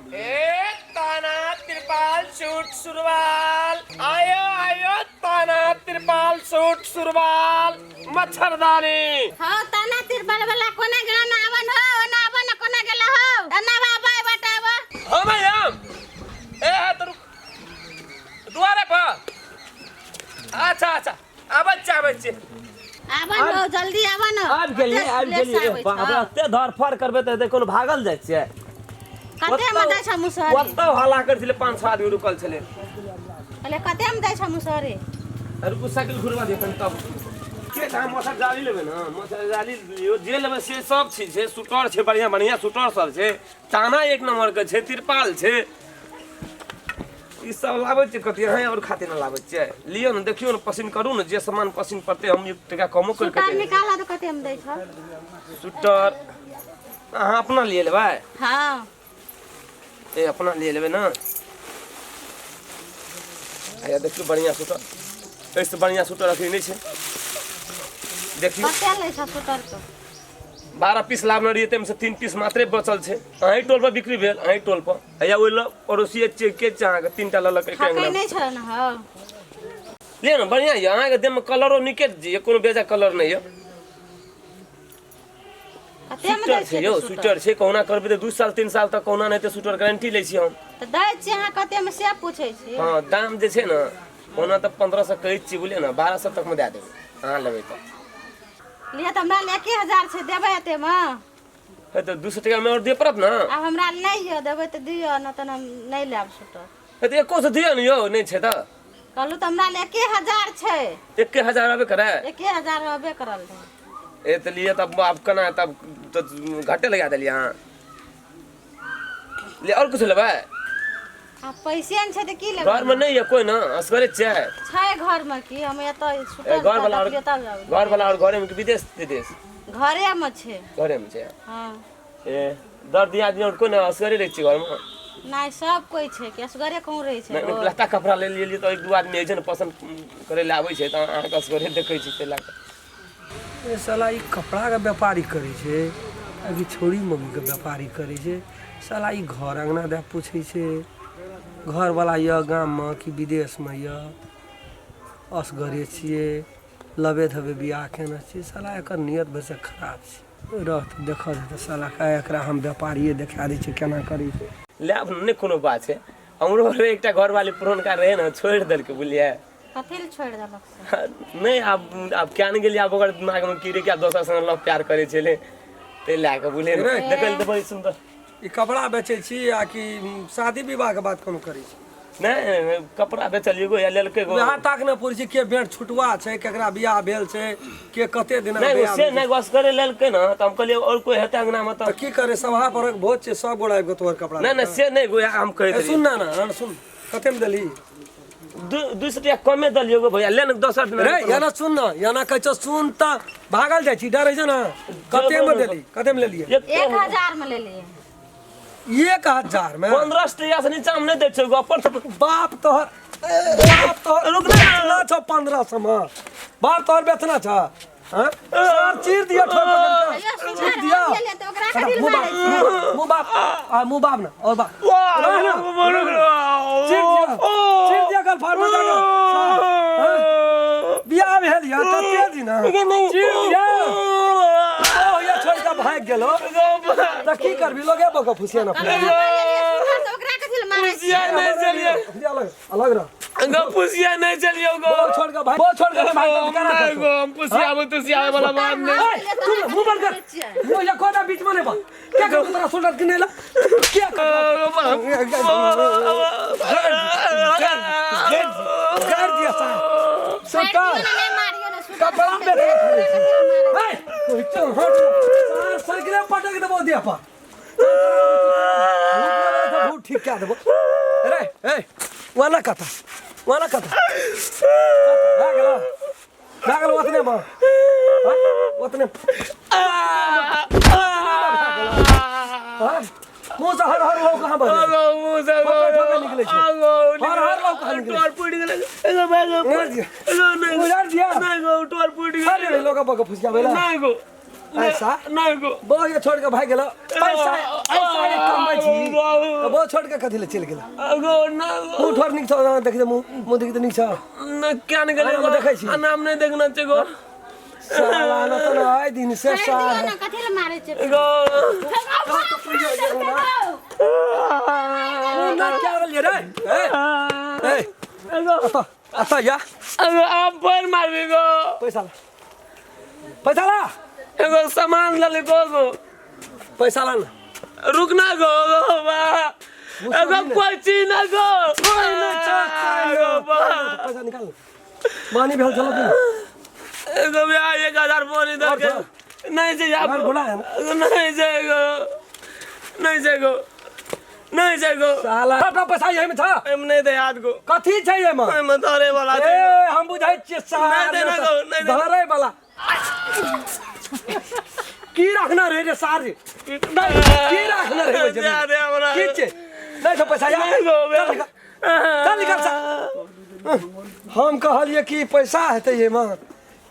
ए ताना तिरपाल सूट सुरवाल, आयो आयो ताना तिरपाल सूट सुरवाल मच्छरदानी। हाँ, ताना तिरपाल वाला कोना गेला ना आवन हो, ओना आवन कोना गेला हो, ताना बाबा बतावा। हम हम ए हा तो रुक दुआरे पर। अच्छा अच्छा, आबै छी आबै छी। आवन हो, जल्दी आवन। आबि गेलियै आबि गेलियै। बाप रे, एते धरफड़ करबै तऽ कोनो भागल जाइ छियै? कते में दै छ मुसहरी? ओतऽ हल्ला करै छलै, 5-6 आदमी रुकल छलै। कहले कते में दै छ मुसहरी? रुकू, साइकिल घुरबा दियौ कनि तब। के अहाँ मच्छर जाली लेबै ने? मच्छर जाली लियौ, जे लेबै से सब चीज छै। सुटर छै, बढ़िआँ बढ़िआँ सुटर सब छै, ताना एक नम्बरके छै, तिरपाल छै, ई सब लाबै छियै। कथी अहाँ आओर खातिर नहि लाबै छियै? लियौ ने, देखियौ ने, पसिन करू ने, जे सामान पसिन पड़तै हम एक टका कमो करि सुटर कऽ देब। निकाल तऽ कते में दै छ? सुटर अहाँ अपना लिए लेबै? हाँ। ए अपना लिए लेबै ने? आया देखियौ, बढ़िआँ सुटर, एहिसँ बढ़िआँ सुटर अखनी नहि छै। देखियौ। कते लै छ सुटर के? 12 पीस लाबने रहियै, ताहिमे से 3 पीस मात्रे बचल छै। अहीं टोल पर बिक्री भेल, अहीं टोल पर। हैया ओहि लग पड़ोसिए छियै के छै अहाँके, 3टा लेलक एक ठकै अङ्गना। नहि छल ने? हौ लिअ ने, बढ़िआँ यऽ। अहाँके देहमे कलरो नीके यऽ, कोनो बेजा कलर नहि यऽ। कते में स्वेटर दै छै छियै यौ? तऽ स्वेटर छै, कहुना करबै तऽ 2 साल 3 साल तक कहुना नहि हेतै, स्वेटर गारंटी लै छी हम। तऽ दै छियै अहाँ कते में से पूछै छी। हँ, दाम जे छै ने, ओना तऽ 1500 कहै छी, बुझलियै ने, 1200 तकमे दए देबै अहाँ लेबै तऽ। लिअ तऽ, हमरा लए 1000 छै, देबै एतेमे? हे तऽ 200 टकामे आओर दिअ पड़त ने। आब हमरा नहि यऽ, देबै तऽ दिअ, नहि तऽ हम नहि लेब स्वेटर। हे तऽ एको सए दिअ ने यौ, नहि छै तऽ। कहलहुँ तऽ हमरा लए 1000 छै। 1000 रहबे करै? 1000 रहबे करल रहै। ए तऽ लिअ तब, आब केना तब तऽ घाटे लगा देलियै अहाँ। ले, आओर किछु लेबै? आ पैसे नहि छै तऽ की लेबै? घरमे नहि यऽ कोइ ने, असगरे छियै? छै घरमे की, हम एतऽ सुतल घर वाला देखलियै तब जाउ। घर वाला आओर घरेमे कि विदेश विदेश? घरेमे छै। घरेमे छै? हँ। ए दर दियादनी आओर कोइ नहि, असगरे रहै छियै घरमे? नहि, सब कोइ छै कि असगरे कहूँ रहै छै? नहि नहि, लोक? लत्ता कपड़ा ले लेलियै तऽ एक दू आदमी होइ छै ने, पसन्द करै लए आबै छै, तऽ अहाँके असगरे देखै छी ताहि लए कऽ। ए साला, ई कपड़ाके व्यापारी करै छै आ कि छौड़ी मौगीके व्यापारी करै छै? साला ई घर अङ्गना दए पूछै छै, घरवला यऽ गाममे कि विदेशमे यऽ, असगरे छियै, लबे धबे बियाह केने छियै। साला एकर नियत भरिसक खराब छै। रहत देखऽ दे तऽ सालाके, आइ एकरा हम व्यापारिए देखा दै छियै केना करै छै। लेब नहि, कोनो बात छै। हमरो एकटा घरवाली पुरनका रहै ने, छोड़ि देलकै, बुझलियै? कथी लए छोड़ि देलक से? नहि, आब आब क्या नहि गेलियै, आब ओकर दिमागमे की रहै कि आब दोसर संगे लव प्यार करै छलै, ताहि लए कऽ, बुझलियै ने? रे। देखै लए तऽ बड़ी सुन्दर। ई कपड़ा बेचै छी आ कि शादी विवाहके बात कोनो करै छी? नहि, कपड़ा बेचलियै गो या लेलकै गो। वएह ताक ने पूछै छी के बेर छुटुआ छै, केकरा बियाह भेल छै, के कते दिना नहि बियाह से भेल छै। नहि, असगरे लेलकै ने तऽ हम कहलियै आओर कोइ हेतै अंगनामे तऽ की करे, सभा परक भोज छै, सब गोड़ा आबि कऽ तोहर कपड़ा नहि नहि, से नहि गो, हम कहैत ए, रहियै। सुन ना ना सुन, कते मे देली? 200 रुपया कमे दलियो गो भैया, ले ने दोसर दिन। रे याना सुन ना, याना कहै छौ सुन तऽ भागल जाइ छी, डर होइ छै ने। कते मे देली, कते मे लेलियै? 1000 में ले लिए। 1000 मे? 1500 टका से नीचा मे नहि दै छै गो अपन सब। बाप तोहर, बाप तोहर, रुक ना। बेचना छौ 1500 मे? बाप तोहर बेचना छौ? हाँ? सर चीर दिया, ठोर पकड़ के अयो, सुन चीर दिया। हम गेलियै तऽ ओकरा कथी लए मुँह बाप, मारै छी? मुँह बाप आ मुँह बाप ना और बाप चीर दिया, चीर दिया कल फाड़ में जाकर। हाँ? बियाह भेल या कते दिन? चीर दिया। ओ या छोड़ के भाग गेलो तऽ की करबी? लोगे बक फुसिया ना। कहलहुँ, हम लेलियै सुनर तऽ ओकरा कथी लए मारै छी? फुसिया नहि चलिए। अलग अलग रह। गो फुसिया नहीं चलियो गो। वो छोड़ के भाग, वो छोड़ के भाग तऽ केना नहीं करतौ? गो, हम फुसिया तुसिया वाला बात नहीं। ए, तू मुंह बंद कर, मुंह या कोना बीच में नहीं बा। क्या कर तोरा शोल्डर किने ला? क्या कर कर दिया साहब सरकार? मारियौ ने, नहि मारियौ ने, सुनर कपड़ा कथी लए पे मारै छी? ए चल हट, सार साइकिल पटक देबो दिया पा भूत, ठीक कए देबो रे। ए वाना कथा, वाना कथा भए गेल, भए गेल। ओतने मे ओतने मुँह से हर हर लौ कहाँ बजे निकलै छै? हर हर लौ कहाँ निकलै छै? उड़ार दिया, उड़ार दिया। अरे लोग बक फुसिया बेला ऐसा बोल छोड़ के भाग गेलो। पैसा ऐसा एक कमाइ छी तऽ मुँह छोड़ के कथी ले चलि गेला? गो ना। मुँह ठोर नीक छौ? देख दे मुँह, मुँह देख, नीक छौ? ना, क्या ने गेलै। आना देखै छी। नाम नहीं देखना छै गो। साला न त आइ दिन से छोड़ि साल दियौ ने, कथी लए मारै छै? गो। ना क्या गेलियै रे? ए ए, अतऽ अतऽ या। अरे आप पर मारबी गो। पैसा ला, पैसा ला। एगो सामान लले गो गो। पैसा ला ना। रुक ना गो गो बा, एगो कोई चीज ना गो। कोइ नहि छै, कोइ गो नहि। बा। पैसा निकाल, पानी भेल छलो कि? एगो बिया 1000 बोनी दर के नहीं छै। घर घोड़ा है ना? नहीं छै गो, नहीं छै गो, नहीं छै गो। साला सबटा पैसा यही में छ। एम नहीं दे हाथ गो। कथी छै एमे? एमे धरे वाला ए छै। हम बुझै छियै साला। नहि देना गो, नहि देना। धरे वाला की रखना रे रे सार रे? नहीं, की रखना रे ओहि दे जमीन? दे हमरा। की छै? नहीं छौ पैसा या? नहीं गो। चल निकल, चल निकल सा। हम कहलियै कि पैसा हेतै एमे,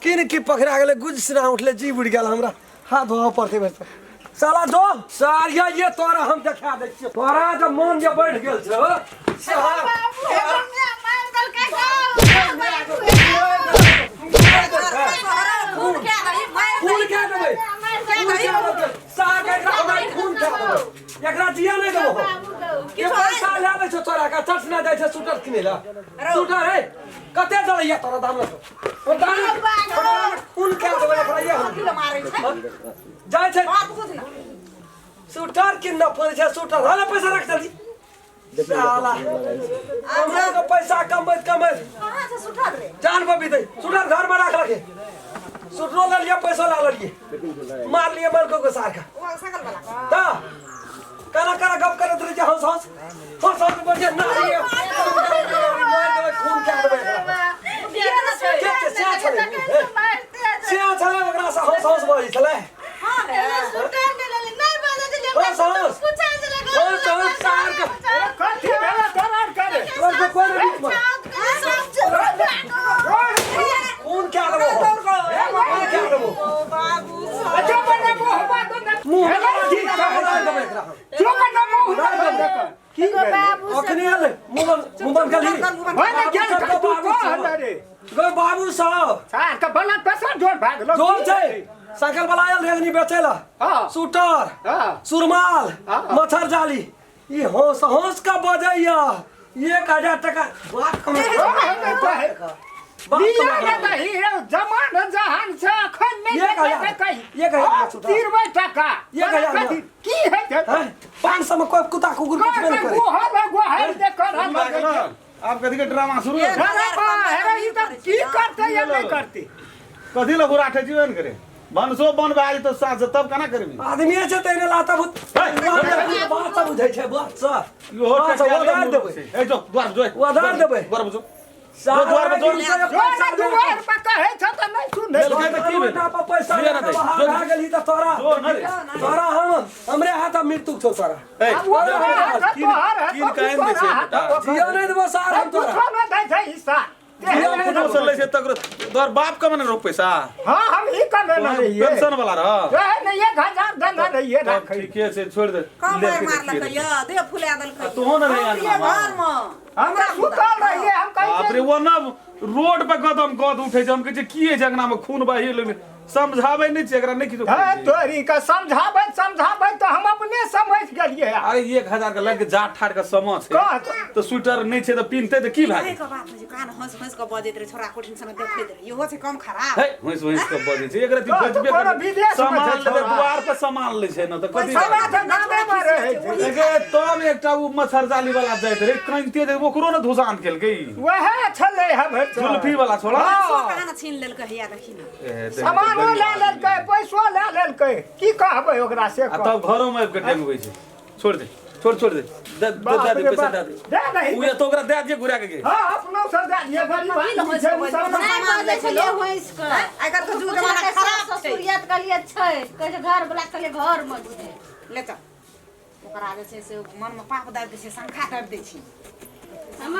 की ने की पकड़ा गेलै, गुज सिना उठलै, जी उड़ि गेल, हमरा हाथ धोअ पड़तै। बस साला दो सार ये ये तोरा हम देखा दै छियौ, तोरा जब मन जे बढ़ि गेल छौ सार। बाबू, एगो माय मारि देलकै गो। खून खा देबै, खून खा देबै सार के, एकरा हमरा खून खा देबै, एकरा जिया नहि देबो हम। ये पैसा लए लै छौ तोरा के, चर्च ना जाइ छै स्वेटर किनै लए। स्वेटर है कते जलैया तोरा दाम लऽ ओ दाम, खून खा देबै एकरा। ये हम जाइ छै स्वेटर किनऽ पड़ै छै स्वेटर। हले पैसा रख जल्दी साला, हमरा के पैसा कमबैत कमबैत जान बबी दे। स्वेटर घर में राख रखे। स्वेटरो ले लिया, पैसो ला लिये, मार लिए मर को सार का ता कना कना गप करत रहे छै, हंस हंस हंस हंस बजे ना लिए मार देबै, खून खा देबै एकरा। के छै? सिया छलै, सिया छलै, ओकरा से हंस हंस बजै छलै। हंस हंस हंस हंस सार के। कथी भेलै तोरा आर करे? तोर के कोई नहीं बीच में खून खा देबो हम। खून खा देबो। अच्छा बड़ा मुँह बात ने। मुंह ठीक करा देबै एकरा हम। चुप ना, मुँह ना की अखने आले मुंह बंद, मुंह बंद कर ली। होय ना गेल तू कह रे। गो बाबू साहब। सार के बला पैसा जोर भागलो। जोर छै, साइकिल वाला आयल रेगनी बेचै ला। हाँ। सूटर हाँ। सुरमाल हाँ। मच्छर जाली, ई हंस हंस का बजैया 1000 टका बात कमे। बात लिया कमे। ने दही रे, जमान जहान छै अखन नहि 1000, देतै कही। 1000 छूटा। 30 टका। 1000। कथी की है छै? हैं? 500 में कोई कुत्ता कुकुर कुछ नहीं करे। गोहर गोहर दे कर हम लगै छै। आब कथी के ड्रामा शुरू है? अरे बा, हेरे ई तऽ की करतै या नहि करतै? कथी लए घुराठे जीवन करे? बनसो बन भए जेतौ साँझ से, तब केना करबी? आदमी छै तैने लाता भूत बात सब बुझै छै, बात सब इहो बात सब उधार देबै। ए जो द्वार जो। उधार देबै। द्वार पर जो, द्वार पर जो। जो ने दुआर पर कहै छ तऽ नहि सुनै। देलकै तऽ की भेलै? पर पैसा लिअ ना दे, बाहर जो। भए गेलही तऽ तोरा जो ना रे। तोरा हम हमरे हाथ मृत्यु छौ तोरा। ए, आब ओ तोहर है, तोहर है, कीन के आनि दै छै तोहर बेटा। है, जिया नहि देबो सार हम तोरा। कुछो नहि दै छै हिस्सा। जिया नहि कोनो देबो। से लै छै तकरो तोहर बाप कमे ने रहो पैसा। हाँ, हम ही कमेने रहियै। पेंशन वाला रह। रहे ने, 1000 देने रहियै तब राखै। ठीके छै, छोड़ि दे। कम ले मार के मारलकै देखिए। यऽ, देह फुला देलकै। तोहूँ ने रही हम रहियै अंगनामे। घरमे। हमरा सुतल रहियै हम बाप कहै रे, ओ न रोड पे कदम कद उठे छै, हम कहै छै की होइ छै अंगना में खून बहि लगलै, समझाबै नहि छै एकरा, नहि किछो है कहै छै। तोरी के समझाबै समझाबै तऽ हम अपने समझ गेलियै। अरे 1000 के लग जाट ठाट के समझ छै। कह। तऽ स्वेटर नहि छै तऽ पिन्हतै तऽ की भए कहै के बात होइ छै, कान हँस हँस कऽ बजैत रहै छोरा कोठिन सँग देखैत रहै, इहो छै कम खराब। हे, हुँसि हुँसि कऽ बजै छै एक रति। कह, बजबे कोनो करै। विदेशमे छै सामान लेतै छोरा। दुआर पर सामान लै छै ने तऽ कथी? हमरा तऽ गामेमे रहै छै। एगे तब एकटा उ मच्छर जाली वाला जाइत रहै कानिते जे, ओकरो ने धुसान केलकै ई। वएह छलै है भरि जुल्फी वाला छोड़ा। पैसो कहाँ ने छीन लेलकै, हैया देखी ने। ए, देख, सामानो गरीब लए लेलकै, पैसो लए लेलकै, की कहबै ओकरा से? आ तब घरोमे आबि कऽ डेंगबै छै। छोड़ दे, छोड़ छोड़ दे, दे दे बाप दे दे रे पैसा। बाप। दे दे। दे नहीं। उ तो ओकरा दे दिए घुरा के गे। हाँ, अपनो से दे दिए, गरीब आदमी छै उ सब। नहि बजै छलियै हँसि कऽ। आइ काल्हिके जुग जमाना खराब छै। ससुरियत कहलियै छै, कहै छै घर वाला कहलियै घर मे बुझे। ले चल ओकरा, जे छै से मनमे पाप दाबि दै छै, शंखा दाबि दै छै। हम